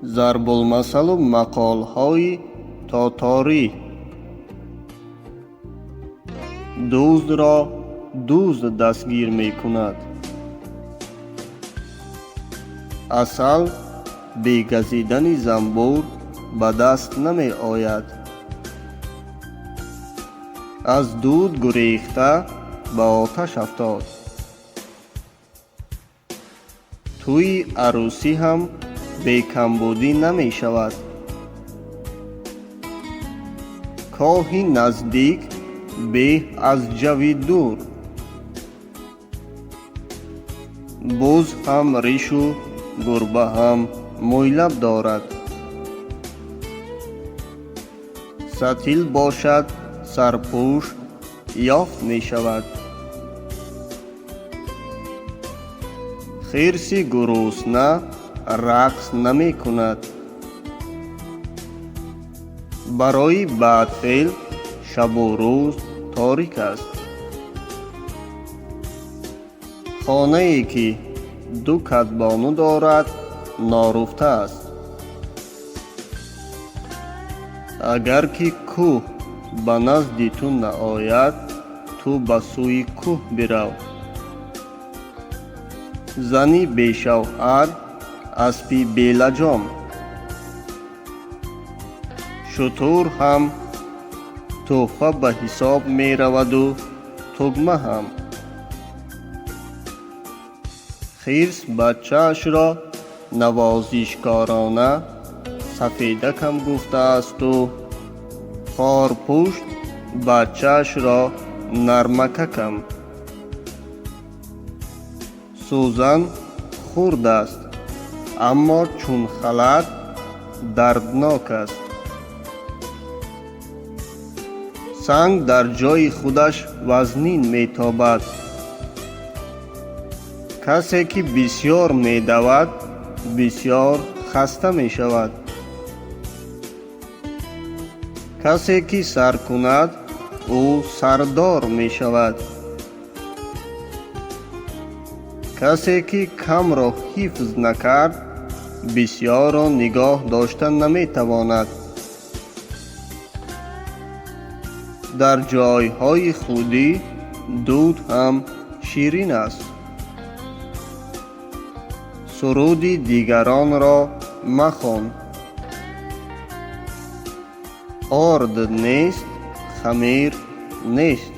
Зарбулмасалу мақолҳои тоторӣ. Дуздро дузд дастгир мекунад. Асал бе газидани занбур ба даст намеояд. Аз дуд гурехта ба оташ афтод. Тӯйи арӯсӣ ҳам бекамбудӣ намешавад. Коҳи наздик беҳ аз ҷави дур. Буз ҳам ришу гурба ҳам мӯйлаб дорад. Сатил бошад, сарпӯш ёфт мешавад. Хирси гурусна рақс намекунад. Барои бадфеъл шабу рӯз торик аст. Хонае ки ду кадбону дорад, норуфта аст. Агар ки кӯҳ ба назди ту наояд, ту ба сӯи кӯҳ бирав. Зани бешавҳар аспи белаҷом. Шутур ҳам тӯҳфа ба ҳисоб мераваду тугма ҳам. Хирс бачаашро навозишкорона сафедакам гуфтаасту хорпушт бачаашро нармакакам. Сӯзан хурд аст, аммо чун халат дарднок аст. Санг дар ҷои худаш вазнин метобад. Касе ки бисьёр медавад, бисьёр хаста мешавад. Касе ки сар кунад, ӯ сардор мешавад. Касе ки камро ҳифз накард, бисьёрро нигоҳ дошта наметавонад. Дар ҷойҳои худӣ дуд ҳам ширин аст. Суруди дигаронро махон. Орд нест, хамир нест.